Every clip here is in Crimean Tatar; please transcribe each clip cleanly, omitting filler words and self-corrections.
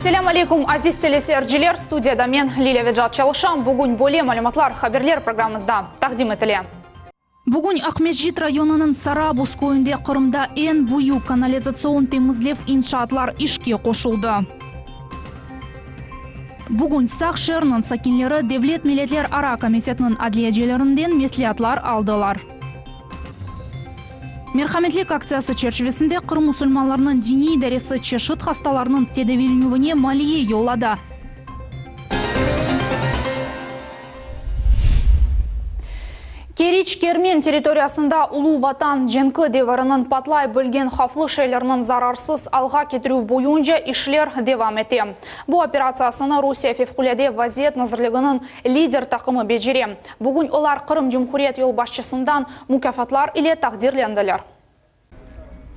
Selâm aleykum, aziz teleseyirciler! Studiyada men, Lilâ Vecat, çalışam. Bugün böyle malümatlar haberler programmızda taqdim etile. Bugün Aqmescit rayonınıñ Sarabuz köyünde Qırımda eñ büyük kanalizatsion temizlev inşaatlar işke qoşuldı. Bugün Saq şeeriniñ sakinleri Devlet milletlerara komitetiniñ adliyecilerinden mesleatlar aldılar. Merhametlik aktsiyası çerçivesinde Qırım musulmanlarınıñ diniy idaresi çeşit hastalarnıñ tedaviylenüvine maliye yolladı. Keriç Kermen territoriyasında Ulu Vatan cenki deviriniñ patlay bilgen havflı şeylerniñ zararsız alğa ketirüv boyunca işler devam ete. Bu operatsiyasını Rusiye Fevqulâde vaziyet nazirliginiñ lider taqımı becere. Bugün olar Qırım Cumhuriyet yolbaşçısından mukâfatlar ile taqdirlendiler.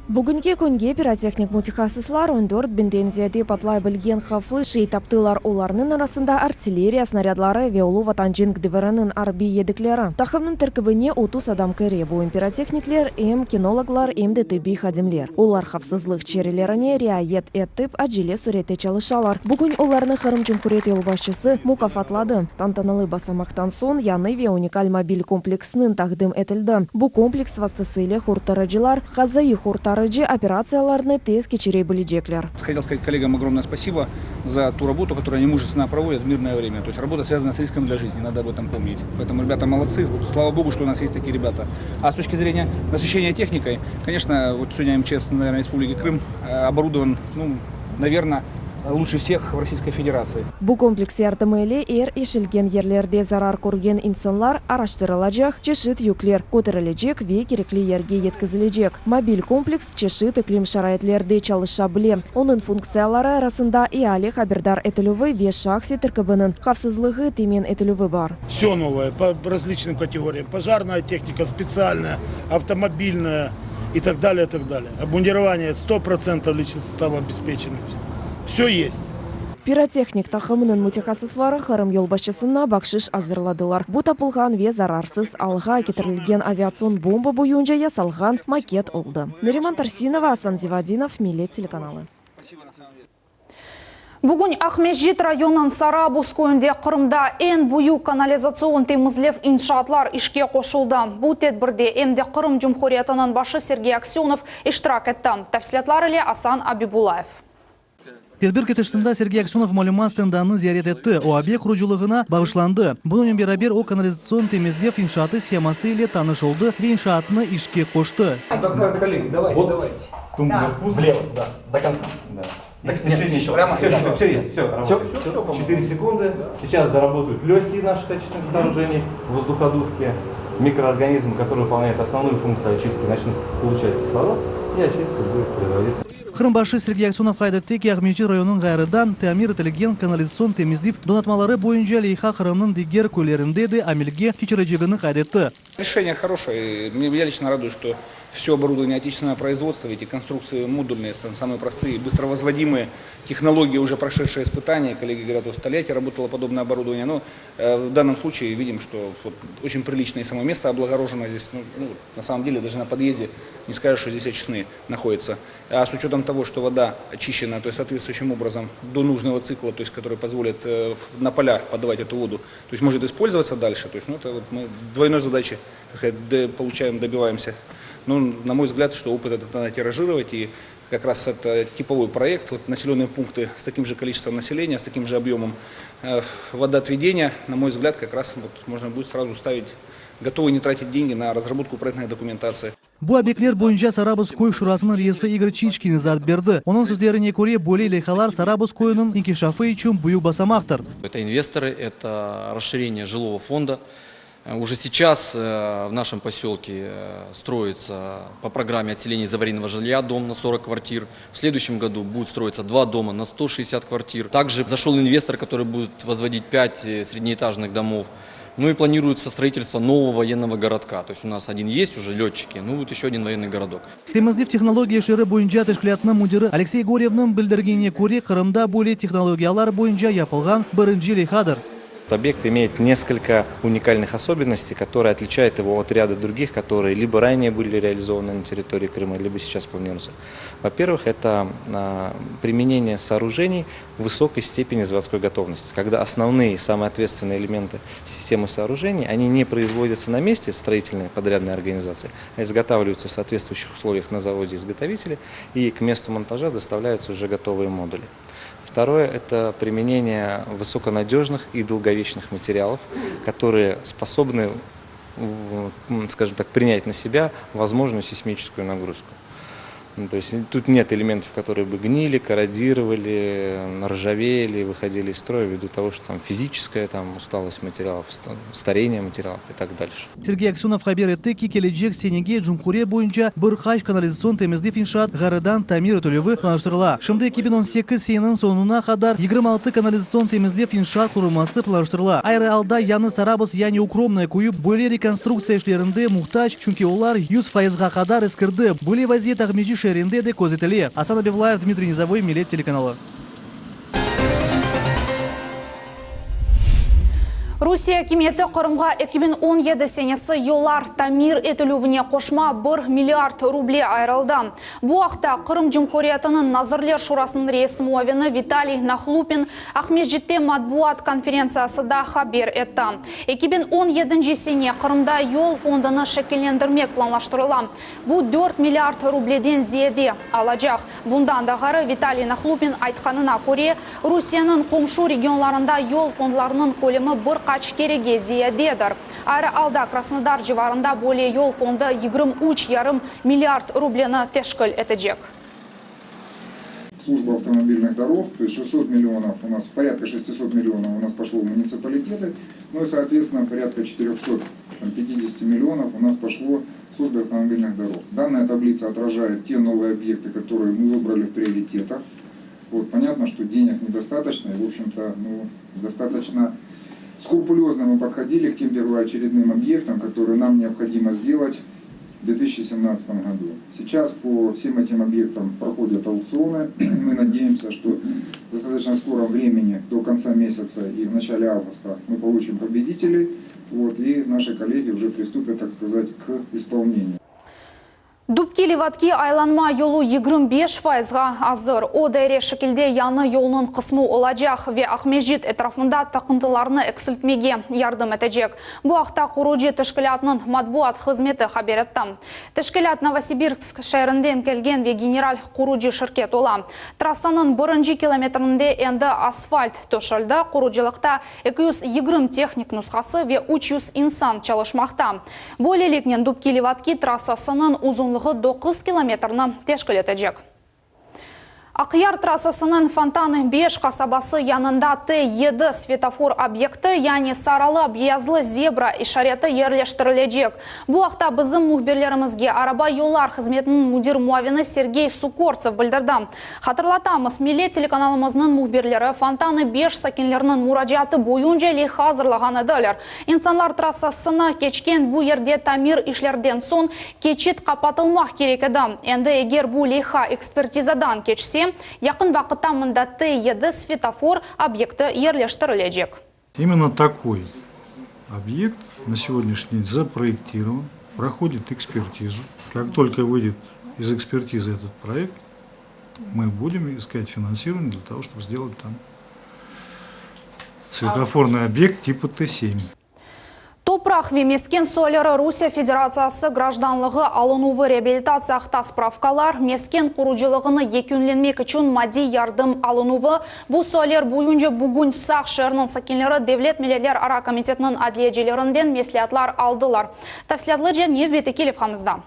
Bugünki künge pirotehnik mütehassıslar on dört biñden ziyade patlay bilgen havflı şey taptılar, olarnıñ arasında artilleriya snarâdları ve Ulu Vatan cenk deviriniñ arbiy yedekleri. Taqımnıñ terkibine 30 adam kire, bu em pirotehnikler, em kinologlar, em de tibbiy hadimler. Olar havfsızlıq çarelerine riayet etip, acele sürette çalışalar. Bugün olarnı Qırım Cumhuriyet yolbaşçısı mukâfatladı. Tantanalı basamaqtan soñ yañı ve unikal mobil kompleksniñ taqdim etildi. Bu kompleks vastası ile qurtarıcılar qazaiy qurtarıcı operatsiyalarnı tez keçire bilecekler. Хотел сказать коллегам огромное спасибо за ту работу, которую они мужественно проводят в мирное время. То есть работа связана с риском для жизни, надо об этом помнить. Поэтому ребята молодцы, слава богу, что у нас есть такие ребята. А с точки зрения насыщения техникой, конечно, вот сегодня МЧС, наверное, Республики Крым оборудован, ну, наверное, лучше всех в Российской Федерации. Bu kompleks yardımı ile er eşilgen yerlerde zarar körgen insanlar araştırılacaq, çeşit yükler köterilecek ve kerekli yerge yetkizilecek. Mobil kompleks çeşit iklim şaraitlerde çalışa bile. Onıñ funktsiyaları arasında eali haberdar etilüvi ve şahsiy terkibiniñ havfsızlığı temin etilüvi bar. Vse novoye po razliçnım kategoriyam, pojarnaya tehnika, spetsialnaya, avtomobilnaya i tak dalее, i tak dalее. Obmundirovaniye sto protsentov liçnyy sostav obespeçeno. Vse yest. Pirotehnik taqımınıñ mütehassısları Qırım yolbaşçısına bahşış azırladılar. Bu tapılğan ve zararsız alğa ketirilgen aviatsion bomba boyunca yasalğan maket oldı. Neriman Tarsinova, Asan Zivadinov, Millet telekanalı. Bugün Aqmescit rayonınıñ Sarabuz köyünde Qırımda eñ büyük kanalizatsion temizlev inşaatlar işke qoşuldı. Bu tedbirde em de Qırım Cumhuriyetiniñ başı Sergey Aksönov iştirak etti. Tafsilâtlar ile Asan Abibullayev. Tedbir ketişinde Sergey Aksönov malümat stendannı ziyaret etti, o obyekt qurucılığına bağışlandı. Bunıñnen beraber o kanalizatsion temizlev inşaatı sheması ile tanış oldı ve inşaatnı işke qoştı. Qırım başı Sergey Aksönov qayd etti ki, Aqmescit rayonınıñ ğayrıdan tamir etilgen kanalizatsion temizliv donatmaları boyunca leyha Qırımnıñ diger köylerinde de amelge keçirecegini qayd etti. Решение хорошее. Я лично радуюсь, что все оборудование отечественного производства, эти конструкции модульные, самые простые, быстро возводимые, технологии, уже прошедшие испытания. Коллеги говорят, вот в Тольятти работало подобное оборудование. Но в данном случае видим, что вот очень приличное само место облагорожено здесь. Ну, ну, на самом деле даже на подъезде не скажешь, что здесь очистные находятся. А с учетом того, что вода очищена, то есть соответствующим образом до нужного цикла, то есть который позволит на поля подавать эту воду, то есть может использоваться дальше. То есть, ну, это вот мы двойной задачи, так сказать, получаем, добиваемся. Ну, на мой взгляд, что опыт этот надо тиражировать, и как раз это типовой проект, вот населенные пункты с таким же количеством населения, с таким же объемом водоотведения, на мой взгляд, как раз вот можно будет сразу ставить, готовы не тратить деньги на разработку проектной документации. Bu obyektler boyunca Sarabuz köy şurasınıñ reisi İgor Çiçkin izaat berdi. Onıñ sözlerine köre, böyle leyhalar Sarabuz köyüniñ inkişafı içün büyük basamaqtır. Это инвесторы, это расширение жилого фонда. Уже сейчас в нашем поселке строится по программе отселения из аварийного жилья дом на 40 квартир. В следующем году будет строиться два дома на 160 квартир. Также зашел инвестор, который будет возводить 5 среднеэтажных домов. Ну и планируется строительство нового военного городка. То есть у нас один есть уже летчики, ну вот еще один военный городок. Temizlev tehnologiya işleri boyunca teşkilâtnıñ müdiri Aleksey Gorevniñ bildirgenine köre, Qırımda böyle tehnologiyalar boyunca yapılğan birinci leyhadır. Объект имеет несколько уникальных особенностей, которые отличают его от ряда других, которые либо ранее были реализованы на территории Крыма, либо сейчас планируются. Во-первых, это применение сооружений высокой степени заводской готовности, когда основные, самые ответственные элементы системы сооружений, они не производятся на месте строительной подрядной организации, а изготавливаются в соответствующих условиях на заводе-изготовителе и к месту монтажа доставляются уже готовые модули. Второе – это применение высоконадежных и долговечных материалов, которые способны, скажем так, принять на себя возможную сейсмическую нагрузку. То есть тут нет элементов, которые бы гнили, корродировали, ржавели, выходили из строя ввиду того, что там физическая там, усталость материалов, старение материалов и так дальше. Sergey Aksönov haber etti ki, kelecek senege cumhuriyet boyunca bir qaç kanalizatsion temizlev inşaat ğayrıdan tamir etilüvi planlaştırıla. Şimdi 2018 seneniñ soñuna qadar 26 kanalizatsion temizlev inşaat qurulması planlaştırıla. Ayrı alda Yañı Sarabuz yani Ukromnoye köyü böyle rekonstruktsiya işlerinde muhtac, çünki olar 100 fayızğa qadar eskirdi. Böyle vaziyet Aqmescit şeerinde de közetile. Asan Abivlayev, Dmitriy Nizovoy, Millet telekanalı. Rusiye akimiyeti Qırımğa 2017 senesi yollar tamir etilüvine qoşma bir milliard ruble ayırıldı. Bu aqta Qırım Cumhuriyetiniñ Nazirler Şurasınıñ reis muavini Vitaliy Nahlupin Aqmescitte matbuat konferentsiyasıda haber etti. 2017 sene Qırımda yol fondunı şekillendirmek planlaştırıla. Bu dört milliard rubleden ziyade alacaq. Bundan da ğayrı, Vitaliy Nahlupin aytqanına köre, Rusiyeniñ qomşu regionlarında yol fondlarınıñ kölemi bir qaç kerege ziyadedir. Ayrı alda Krasnodar civarında böyle yol fondu 23 yarım milliard rubleni teşkil etecek. Служба автомобильных дорог, то есть 600 миллионов у нас, порядка 600 миллионов у нас пошло в муниципалитеты, ну и, соответственно, порядка 450 миллионов у нас пошло в службу автомобильных дорог. Данная таблица отражает те новые объекты, которые мы выбрали в приоритетах. Вот, понятно, что денег недостаточно, и, в общем-то, ну, достаточно скрупулезно мы подходили к тем первоочередным объектам, которые нам необходимо сделать в 2017 году. Сейчас по всем этим объектам проходят аукционы. Мы надеемся, что в достаточно скором времени, до конца месяца и в начале августа, мы получим победителей, вот, и наши коллеги уже приступят, так сказать, к исполнению. Dubki Levadki aylanma yolu 25 fayızğa azır. O daire şekilde yañı yolnıñ qısmı olacaq ve Aqmescit etrafında taqıntılarnı eksiltmege yardım etecek. Bu aqta qurucı teşkilâtnıñ matbuat hızmeti haber etti. Teşkilât Novosibirsk şeerinden kelgen ve general qurucı şirket ola. Trassanıñ birinci kilometrinde endi asfalt töşeldi, qurucılıqta 220 tehnik nushası ve 300 insan çalışmaqta. Böyleliknen Dubki Levadki trassasınıñ uzunlığı 9 kilometrni teşkil etecek. Aqyar trassasınıñ Fontanı 5 qasabası yanında T7 svetofor obyekti, yani sarılı-beyazlı zebra işareti yerleştirilecek. Bu aqta bizim mühbirlerimizge araba yollar hızmetiniñ müdir muavini Sergey Sukortsev bildirdi. Hatırlatamız, Millet telekanalımıznıñ mühbirleri Fontanı 5 sakinleriniñ muracaatı boyunca leyha azırlağan ediler. İnsanlar trassasını keçken bu yerde tamir işlerden soñ keçit qapatılmaq kerek edi. Endi eger bu leyha ekspertizadan keçse, yaqın vaqıtta mında T7 svetofor obyekti yerleştirilecek. Именно такой объект на сегодняшний день запроектирован, проходит экспертизу. Как только выйдет из экспертизы этот проект, мы будем искать финансирование для того, чтобы сделать там светофорный объект типа Т7. Topraq ve mesken sualleri Rusiye Federatsiyası grajdanlığı alınuvı reabilitatsiya aqta spravkalar, mesken qurucılığını yekünlenmek içün maddiy yardım alınuvı, bu sualler boyunca bugün Saq şeeriniñ sakinleri Devlet milletlerara komitetiniñ adliyecilerinden mesleatlar aldılar. Tafsilâtlıca nevbetteki levhamızda.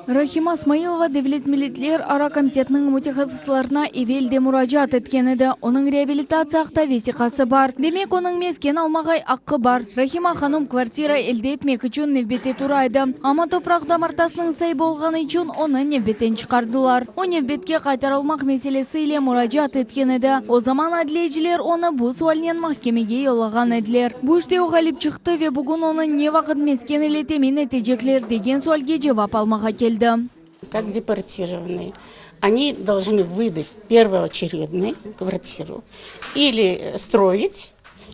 Rahima Smailova Devlet milletlerara komitetiniñ mütehassıslarına evel de muracaat etken edi. Onıñ reabilitatsiya aqta vesiqası bar. Demek, onıñ mesken almağa aqqı bar. Rahima hanım kvartira elde etmek içün nevbette tura edi. Amma topraq damartasınıñ saibi olğanı içün onı nevbetten çıqardılar. O, nevbetke qaytarılmaq meselesi ile muracaat etken edi. O zaman adliyeciler onı bu sualnen mahkemege yollağan ediler. Bu işte o ğalip çıqtı ve bugün onı ne vaqıt mesken ile temin etecekler degen sualge cevap almağa keldi. Как депортированные, они должны выдать первоочередную квартиру или строить.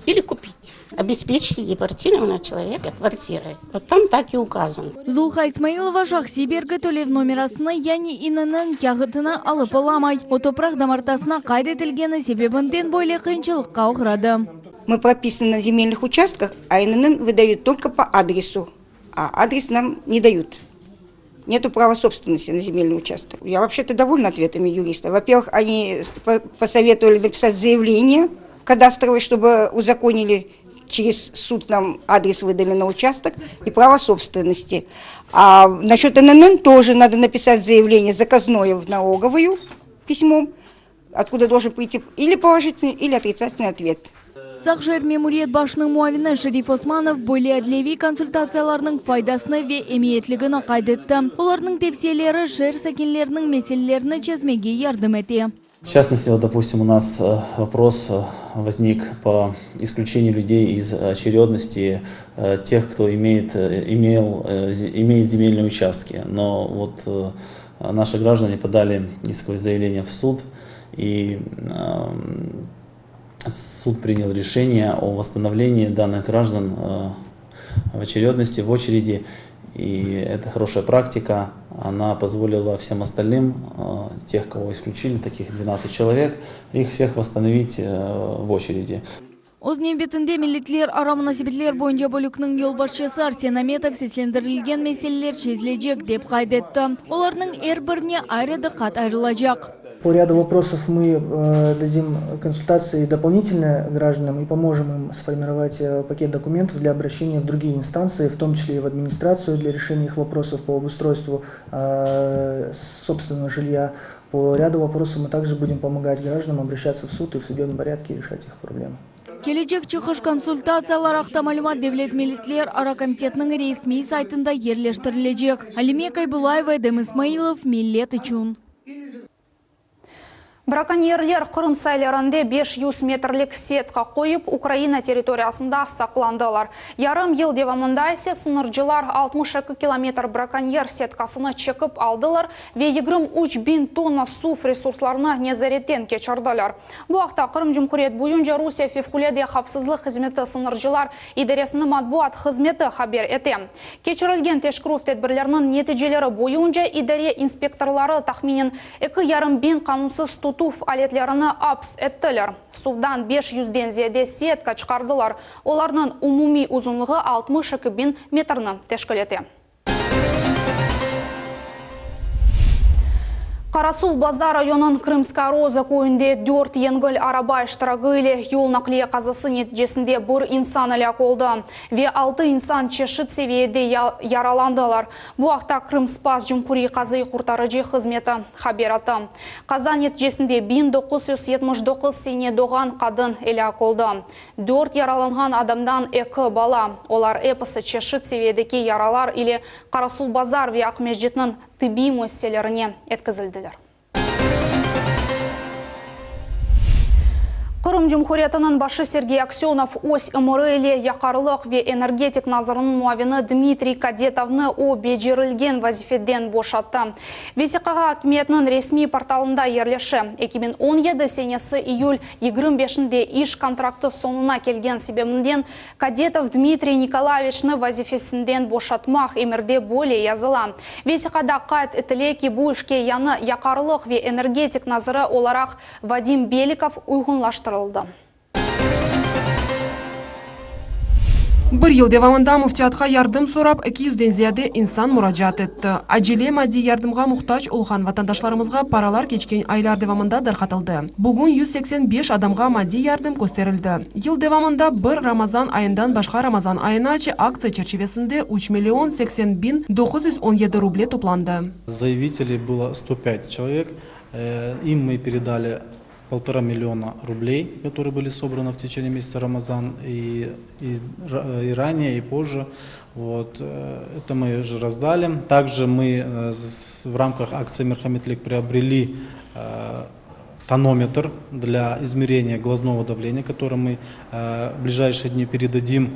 Или купить. Обеспечьте депортированного человека квартирой. Вот там так и указано. Zulha İsmailova şahsiy bergi tölev nomerasını, yani İNN kâğıtını alıp olamay. O topraq damartasına qayd etilgeni sebebinden böyle qıyınçılıqqa oğradı. Мы прописаны на земельных участках, а ИНН выдают только по адресу. А адрес нам не дают. Нету права собственности на земельный участок. Я вообще-то довольна ответами юриста. Во-первых, они посоветовали написать заявление кадастровое, чтобы узаконили через суд нам адрес выдали на участок и право собственности. А насчет ИНН тоже надо написать заявление заказное в налоговую письмом, откуда должен прийти или положительный, или отрицательный ответ. Saq şeer memuriyet başınıñ muavini Şerif Osmanov böyle adliyeviy konsultatsiyalarnıñ faydasını ve emiyetligini qayd etti. Olarnıñ tevsiyeleri şeer sakinleriniñ meselelerini çezmege yardım ete. В частности, вот, допустим, у нас э, вопрос э, возник по исключению людей из очередности э, тех, кто имеет, имел, имеет земельные участки. Но вот наши граждане подали исковое заявление в суд, и эм, суд принял решение о восстановлении данных граждан в очередности, в очереди. И это хорошая практика, она позволила всем остальным, э, тех, кого исключили, таких 12 человек, их всех восстановить э, в очереди. Öz nevbetinde milletlerara munasebetler boyunca bölükniñ yolbaşçısı Arsen Ametov seslendirilgen meseleler çezilecek, dep qayd etti. Olarnıñ er birine ayrı diqqat ayırılacaq. По ряду вопросов мы э, дадим консультации дополнительные гражданам и поможем им сформировать э, пакет документов для обращения в другие инстанции, в том числе и в администрацию для решения их вопросов по обустройству э, собственного жилья. По ряду вопросов мы также будем помогать гражданам обращаться в суд и в судебном порядке решать их проблемы. Kelecek çıqış konsultatsiyalar aqta malümat Devlet milletlerara komitetiniñ resmiy saytında yerleştirilecek. Alime Kaybulaeva, Edem İsmailov, Millet içün. Brakonyerler Qırım saillerinde 500 metrlik setka qoyıp, Ukraina territoriyasında saqlandılar. Yarım yıl devamında ise sıñırcılar 62 kilometr brakonyer setkasını çekip aldılar ve 23 biñ tonna suv resurslarını nezaretten keçirdiler. Bu aqta Qırım Cumhuriyet boyunca Rusiye Fevqulâde Havfsızlıq hızmeti sıñırcılar idaresiniñ matbuat hızmeti haber ete. Keçirilgen teşkerüv tedbirleriniñ neticeleri boyunca idare inspektorları tahminen 2,5 biñ qanunsız tutuv aletlerini aps ettiler. Suvdan 500-den ziyade setka çıqardılar. Olarnıñ umumiy uzunlığı 62 biñ metrni teşkil ete. Qarasuvbazar rayonınıñ Krımskaya Roza köyünde dört yengil araba iştiragi ile yol naqliye qazası neticesinde bir insan elâk oldı ve altı insan çeşit seviyede yaralandılar. Bu aqta Krımspas Cumhuriy qazaiy qurtarıcı hızmeti haber etti. Qaza neticesinde 1979 sene doğğan qadın elâk oldı. Dört yaralanğan adamdan eki bala, olar episi çeşit seviyedeki yaralar ile Qarasuvbazar ve Aqmescitniñ tıbbiy müessiselerine yetkizildiler. Qırım Cumhuriyetiniñ başı Sergey Aksönov öz emiri ile yaqarlıq ve energetik naziriniñ muavini Dmitriy Kadetovnı o becerilgen vazifeden boşattı. Vesiqağa akimiyetniñ resmiy portalında yerleşe. 2017 senesi iyül 25-nde iş kontraktı soñuna kelgen sebebinden Kadetov Dmitriy Nikolayeviçni vazifesinden boşatmaq emirde böyle yazıla. Vesiqada qayd etile ki, bu işke yañı yaqarlıq ve energetik naziri olaraq Vadim Belikov uyğunlaştırıldı. Bir yıl devamında Müftiyatqa yardım sorap eki yüzden ziyade insan muracaat etti. Acele maddiy yardımğa muhtac olğan vatandaşlarımızğa paralar keçken aylar devamında darqatıldı. Bugün 185 adamğa maddiy yardım kösterildi. Yıl devamında bir Ramazan ayından başqa Ramazan ayınace aktsiya çerçivesinde üç million 80 biñ 917 ruble toplandı. Заявителей было 105 человек. Им мы передали полтора миллиона рублей, которые были собраны в течение месяца Рамазан и, и, и ранее, и позже. Вот. Это мы уже раздали. Также мы в рамках акции Мерhametlik приобрели тонометр для измерения глазного давления, который мы в ближайшие дни передадим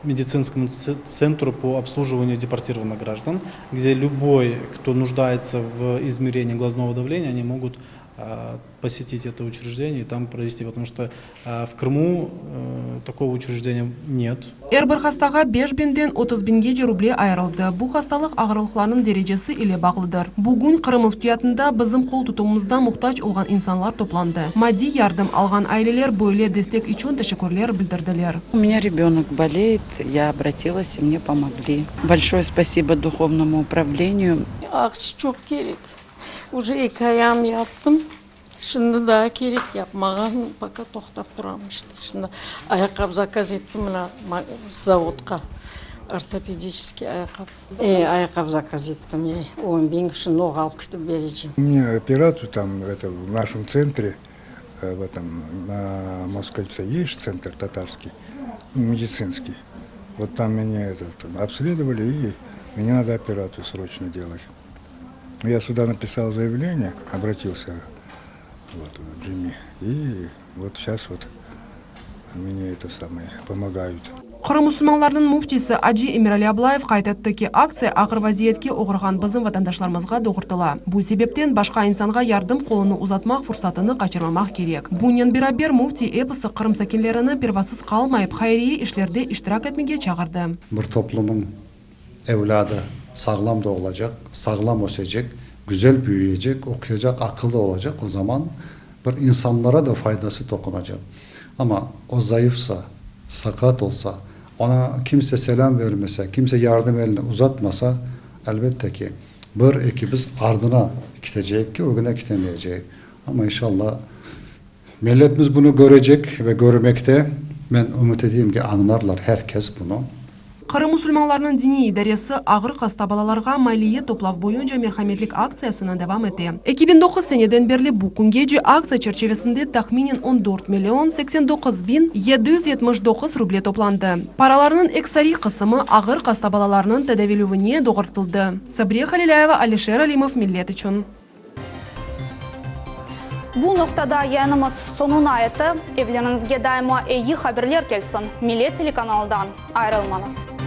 медицинскому центру по обслуживанию депортированных граждан, где любой, кто нуждается в измерении глазного давления, они могут посетить это учреждение и там провести, потому что в Крыму такого учреждения нет. Er bir hastağa beş biñden 30 biñgece ruble ayırıldı. Bu hastalıq ağırlıqlarınıñ derecesi ile bağlıdır. Bugün Qırım Müftiyatında bizim qol tutuvımızda muhtac olğan insanlar toplandı. Maddiy yardım alğan aileler böyle destek içün teşekkürler bildirdiler. У меня ребенок болеет, я обратилась, и мне помогли. Большое спасибо духовному управлению. Aqça çoq kerek. Уже eki ayağım yaptım. Şimdi daa kerek yapmağa, пока toqtap turam işte. Şimdi ayaqqap zakaz ettim mına zavodqa, ortopedический ayaqqap. E, ayaqqap zakaz ettim, e, on biñ, şimdi oğa alıp ketip berecem. Мне операцию там это в нашем центре, в этом на Москольце есть центр татарский, медицинский. Вот там меня этот обследовали, и мне надо операцию срочно делать. Я сюда написал заявление, обратился вот, в Джими, и вот сейчас вот мне это самое помогают. Qırım musulmanlarınıñ müftisi acı Emirali Ablayev qayd etti ki, aktsiya ağır vaziyetke oğrağan bizim vatandaşlarımızğa doğrultıla. Bu sebepten başqa insanğa yardım qolunı uzatmaq fırsatını qaçırmamaq kerek. Bunen beraber müfti episi Qırım sakinlerini pervasız qalmayıp hayriye işlerde iştirak etmege çağırdı. Bir toplumnıñ evlâdı sağlam doğulacaq, sağlam ösecek, güzel büyüyecek, oquyacaq, aqıllı olacaq, o zaman bir insanlara da faydası toqunacaq. Amma o zayıfsa, saqat olsa, oña kimse selâm bermese, kimse yardım elini uzatmasa, elbette ki, bir, eki biz ardına kitecek ki, ögüne kitemeyecek. Amma inşallah, milletimiz bunı körecek ve körmekte. Men ümüt eteyim ki, añlarlar her kes bunı. Qırım musulmanlarınıñ diniy idaresi ağır hasta balalarğa maliye toplav boyunca merhametlik aktsiyasını devam ete. 2009 seneden berli bu küngece aktsiya çerçivesinde tahminen 14 million 89 biñ 779 ruble toplandı. Paralarnıñ ekseriy qısımı ağır hasta balalarnıñ tedaviylevine doğrultıldı. Sabriye Halilâyeva, Alişer Alimov, Millet içün. Bu noqtada yayınımız soñuna yetti. Evleriñizge daima eyi haberler kelsin. Millet telekanalından ayırılmañız.